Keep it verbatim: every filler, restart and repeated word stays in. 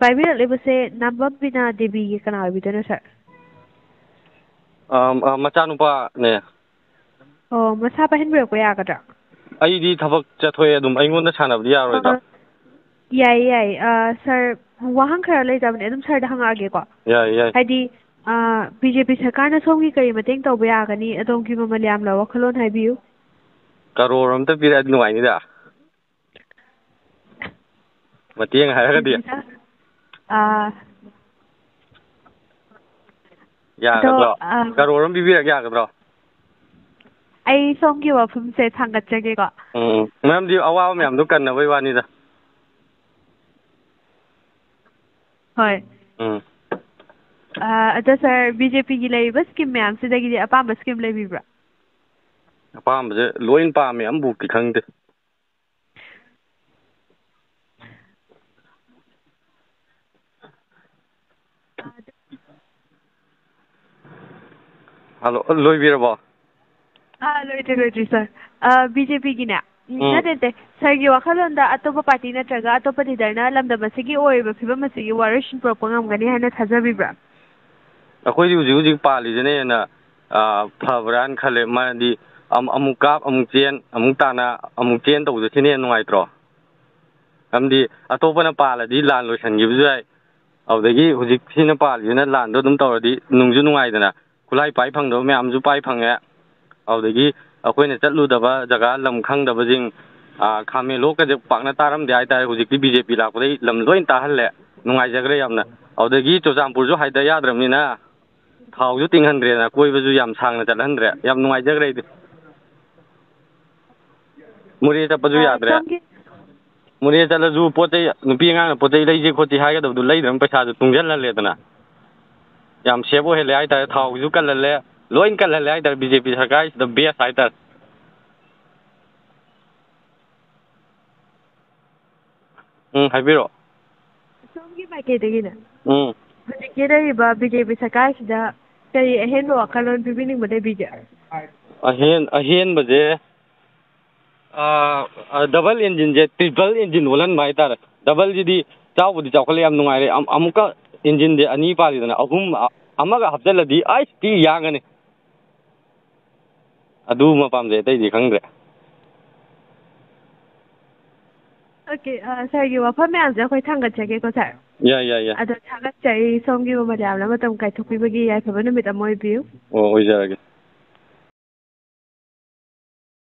ꯄꯥꯏꯕꯤꯔꯛꯂꯤꯕꯁꯦ ꯅꯥꯝꯕꯝ ꯕꯤꯅꯥ ꯗꯦꯕꯤꯒꯤ ꯀꯅꯥ ꯑꯣꯏꯕꯤꯗꯣꯏꯅꯣ, ꯁꯥꯔ? ꯑꯥ, ꯑꯥ, ꯃꯆꯥꯅꯨꯄꯥꯅꯦ꯫ ꯑꯣ, ꯃꯁꯥ ꯄꯥꯏꯍꯟꯕꯤꯔꯛꯄ ꯌꯥꯒꯗ꯭ꯔꯥ? ꯑꯩꯗꯤ ꯊꯕꯛ ꯆꯠꯊꯣꯛꯑꯦ, ꯑꯗꯨꯝ ꯑꯩꯉꯣꯟꯗ ꯁꯥꯟꯅꯕꯗꯤ ꯌꯥꯔꯣꯏꯗ꯭ꯔꯣ? ꯑ, ꯌꯥꯏꯌꯦ, ꯌꯥꯏꯌꯦ꯫ ꯑ, ꯁꯥꯔ, ꯋꯥꯍꯪ ꯈꯔ ꯂꯩꯖꯕꯅꯦ, ꯑꯗꯨꯝ ꯁꯥꯔꯗ ꯍꯪꯉꯛꯑꯒꯦꯀꯣ꯫ ꯌꯥꯏꯌꯦ, ꯌꯥꯏꯌꯦ꯫ ꯍꯥꯏꯗꯤ, ꯑ, ꯕꯤ ꯖꯦ ꯄꯤ ꯁꯔꯀꯥꯔꯅ ꯁꯣꯝꯒꯤ ꯀꯔꯤ ꯃꯇꯦꯡ ꯇꯧꯕ ꯌꯥꯒꯅꯤ? ꯑꯗꯣꯝꯒꯤ ꯃꯃꯜ ꯌꯥꯝꯂꯕ ꯋꯥꯈꯜꯂꯣꯟ ꯍꯥꯏꯕꯤꯌꯨ꯫ ꯀꯔꯣꯔ ꯑꯝꯇ ꯄꯤꯔꯛꯑꯗꯤ ꯅꯨꯡꯉꯥꯏꯅꯤꯗ꯫ ꯃꯇꯦꯡ ꯍꯥꯏꯔꯒꯗꯤ꯫ ꯁꯥꯔ, ꯑ, ꯌꯥꯒꯗ꯭ꯔꯣ? ꯑꯗꯣ, ꯑ, ꯀꯔꯣꯔ ꯑꯃ ꯄꯤꯕꯤꯔꯛ ꯌꯥꯒꯗ꯭ꯔꯣ? ꯑꯩ ꯁꯣꯝꯒꯤ ꯋꯥꯐꯝꯁꯦ ꯊꯥꯡꯒꯠꯆꯒꯦꯀꯣ꯫ ꯎꯝ, ꯎꯝ꯫ ꯃꯔꯝꯗꯤ ꯑꯋꯥꯕ ꯃꯌꯥꯝꯗꯣ ꯀꯟꯅꯕꯩ ꯋꯥꯅꯤꯗ꯫ ꯍꯣꯏ꯫ ꯎꯝ꯫ ꯑ, ꯑꯗꯣ ꯁꯥꯔ, ꯕꯤ ꯖꯦ ꯄꯤꯒꯤ ꯂꯩꯔꯤꯕ ꯁ꯭ꯀꯤꯝ ꯃꯌꯥꯝꯁꯤꯗꯒꯤꯗꯤ ꯑꯄꯥꯝꯕ ꯁ꯭ꯀꯤꯝ ꯂꯩꯕꯤꯕ꯭ꯔꯥ? ꯑꯄꯥꯝꯕꯁꯦ ꯂꯣꯏ ꯄꯥꯝꯃꯦ, ꯑꯃꯕꯨꯛꯇꯤ ꯈꯪꯗꯦ꯫ ꯍꯜꯂꯣ, ꯂꯣꯏꯕꯤꯔꯕꯣ? ꯑꯥ, ꯂꯣꯏꯗ꯭ꯔꯤ, ꯂꯣꯏꯗ꯭ꯔꯤ, ꯁꯥꯔ꯫ ꯑꯥ, ꯕꯤ ꯖꯦ ꯄꯤꯒꯤꯅꯦ, ꯎꯝ, ꯎꯝ꯫ ꯅꯠꯇꯦ, ꯅꯠꯇꯦ, ꯁꯥꯔꯒꯤ ꯋꯥꯈꯜꯂꯣꯟꯗ ꯑꯇꯣꯞꯄ ꯄꯥꯔꯇꯤ ꯅꯠꯇ꯭ꯔꯒ ꯑꯇꯣꯞꯄ ꯂꯤꯗꯔꯅ ꯂꯝꯗꯝ ꯑꯁꯤꯒꯤ ꯑꯣꯏꯔꯤꯕ ꯐꯤꯕꯝ ꯑꯁꯤꯒꯤ ꯋꯥꯔꯣꯏꯁꯤꯟ ꯄꯨꯔꯛꯄ ꯉꯝꯒꯅꯤ ꯍꯥꯏꯅ ꯊꯥꯖꯕꯤꯕ꯭ꯔꯥ? ꯑꯩꯈꯣꯏꯗꯤ ꯍꯧꯖꯤꯛ ꯍꯧꯖꯤꯛ ꯄꯥꯜꯂꯤꯁꯤꯅ ꯍꯦꯟꯅ, ꯑꯥ, ꯐꯕ꯭ꯔꯥꯅ ꯈꯜꯂꯦ꯫ ꯃꯔꯝꯗꯤ ꯑꯝ-, ꯑꯃꯨꯛ ꯀꯥꯞ, ꯑꯃꯨꯛ ꯆꯦꯟ, ꯑꯃꯨꯛ ꯇꯥꯅ, ꯑꯃꯨꯛ ꯆꯦꯟ ꯇꯧꯕꯗꯣ ꯁꯤꯅ ꯍꯦꯟꯅ ꯅꯨꯡꯉꯥꯏꯇ꯭ꯔꯣ? ꯃꯔꯝꯗꯤ ꯑꯇꯣꯞꯄꯅ ꯄꯥꯜꯂꯗꯤ ꯂꯥꯟ ꯂꯣꯏꯁꯤꯟꯈꯤꯕꯁꯨ ꯌꯥꯏ꯫ ꯑꯗꯨꯗꯒꯤ ꯍꯧꯖꯤꯛ ꯁꯤꯅ ꯄꯥꯜꯂꯤꯁꯤꯅ ꯂꯥꯟꯗꯣ ꯑꯗꯨꯝ ꯇꯧꯔꯗꯤ ꯅꯨꯡꯁꯨ ꯅꯨꯡꯉꯥꯏꯗꯅ꯫ ꯈꯨꯠꯂꯥꯏ ꯄꯥꯏ ꯐꯪꯗꯕ ꯃꯌꯥꯝꯁꯨ ꯄꯥꯏ ꯐꯪꯉꯦ꯫ ꯑꯗꯨꯗꯒꯤ ꯑꯩꯈꯣꯏꯅ ꯆꯠꯂꯨꯗꯕ ꯖꯒꯥ, ꯂꯝ ꯈꯪꯗꯕꯁꯤꯡ, ꯑꯥ, ꯈꯥꯃꯦꯟꯂꯣꯛꯀꯁꯦ ꯄꯥꯛꯅ ꯇꯥꯔꯝꯗꯦ ꯍꯥꯏꯇꯥꯔꯦ꯫ ꯍꯧꯖꯤꯛꯇꯤ ꯕꯤ ꯖꯦ ꯄꯤ ꯂꯥꯛꯄꯗꯒꯤ ꯂꯝ ꯂꯣꯏ ꯇꯥꯍꯜꯂꯦ꯫ ꯅꯨꯡꯉꯥꯏꯖꯈ꯭ꯔꯦ ꯌꯥꯝꯅ꯫ ꯑꯗꯨꯗꯒꯤ ꯆꯨꯔꯆꯥꯟꯄꯨꯔꯁꯨ ꯍꯥꯏꯗ ꯌꯥꯗ꯭ꯔꯕꯅꯤꯅ ꯊꯥꯎꯁꯨ ꯇꯤꯡꯍꯟꯗ꯭ꯔꯦꯅ, ꯀꯣꯏꯕꯁꯨ ꯌꯥꯝ ꯁꯥꯡꯅ ꯆꯠꯍꯟꯗ꯭ꯔꯦ꯫ ꯌꯥꯝ ꯅꯨꯡꯉꯥꯏꯖꯈ꯭ꯔꯦ ꯑꯩꯗꯤ꯫ ꯃꯣꯔꯦ ꯆꯠꯄꯁꯨ ꯑꯥ, ꯌꯥꯗ꯭ꯔꯦ꯫ ꯁꯣꯝꯒꯤ ꯃꯣꯔꯦ ꯆꯠꯂꯁꯨ ꯄꯣꯠ ꯆꯩ, ꯅꯨꯄꯤ ꯑꯉꯥꯡꯅ ꯄꯣꯠ ꯆꯩ ꯂꯩꯁꯤ ꯈꯣꯠꯁꯤ ꯍꯥꯏꯒꯗꯕꯗꯨ ꯂꯩꯗ꯭ꯔꯕꯅꯤꯅ ꯄꯩꯁꯥꯁꯨ ꯇꯨꯡꯁꯤꯜꯍꯜꯂꯦꯗꯅ꯫ ꯌꯥꯝ ꯁꯦꯐ ꯑꯣꯏꯍꯜꯂꯦ ꯍꯥꯏꯇꯥꯔꯦ꯫ ꯊꯥꯎꯒꯤꯁꯨ ꯀꯜꯍꯜꯂꯦ, ꯂꯣꯏ ꯀꯜꯍꯜꯂꯦ ꯍꯥꯏꯇꯥꯔꯦ꯫ ꯕꯤ ꯖꯦ ꯄꯤ ꯁꯔꯀꯥꯔꯁꯤꯗ ꯕꯦꯁ ꯍꯥꯏꯇꯥꯔꯦ꯫ ꯎꯝ, ꯍꯥꯏꯕꯤꯔꯛꯑꯣ꯫ ꯁꯣꯝꯒꯤ ꯃꯥꯏꯀꯩꯗꯒꯤꯅꯦ, ꯎꯝ꯫ ꯍꯧꯖꯤꯛꯀꯤ ꯂꯩꯔꯤꯕ ꯕꯤ ꯖꯦ ꯄꯤ ꯁꯔꯀꯥꯔꯁꯤꯗ ꯀꯔꯤ ꯑꯍꯦꯟꯕ ꯋꯥꯈꯜꯂꯣꯟ ꯄꯤꯕꯤꯅꯤꯡꯕ ꯂꯩꯕꯤꯒꯦ? ꯑꯍꯦꯟ-, ꯑꯍꯦꯟꯕꯁꯦ, ꯑꯥ, ꯑꯥ, ꯗꯕꯜ ꯏꯟꯖꯤꯟꯁꯦ ꯇ꯭ꯔꯤꯄꯜ ꯏꯟꯖꯤꯟ ꯑꯣꯜꯍꯟꯕ ꯍꯥꯏꯇꯥꯔꯦ꯫ ꯗꯕꯜꯁꯤꯗꯤ ꯆꯥꯎꯕꯨꯗꯤ ꯆꯥꯎꯈꯠꯂꯦ, ꯌꯥꯝ ꯅꯨꯡꯉꯥꯏꯔꯦ꯫ ꯑꯃꯨꯛꯀ ꯏꯟꯖꯤꯟꯗꯤ ꯑꯅꯤ ꯄꯥꯜꯂꯤꯗꯅ, ꯑꯍꯨꯝ ꯑꯃꯒ ꯍꯥꯞꯆꯤꯜꯂꯗꯤ ꯑꯩꯁ ꯊꯤ ꯌꯥꯡꯉꯅꯤ꯫ ꯑꯗꯨꯃ ꯄꯥꯝꯖꯩ, ꯑꯇꯩꯗꯤ ꯈꯪꯗ꯭ꯔꯦ꯫ ꯑꯣꯀꯦ, ꯁꯥꯔꯒꯤ ꯋꯥꯐꯝ ꯃꯌꯥꯝꯁꯦ ꯑꯩꯈꯣꯏ ꯊꯥꯡꯒꯠꯆꯒꯦꯀꯣ, ꯁꯥꯔ꯫ ꯌꯥꯏ, ꯌꯥꯏ, ꯌꯥꯏ꯫ ꯑꯗꯣ ꯊꯥꯒꯠꯆꯔꯤ, ꯁꯣꯝꯒꯤ ꯃꯃꯜ ꯌꯥꯝꯅ ꯃꯇꯝ ꯀꯥꯏꯊꯣꯛꯄꯤꯕꯒꯤ꯫ ꯌꯥꯏꯐꯕ ꯅꯨꯃꯤꯠ ꯑꯃ ꯑꯣꯏꯕꯤꯌꯨ꯫ ꯑꯣ, ꯑꯣꯏꯖꯔꯒꯦ꯫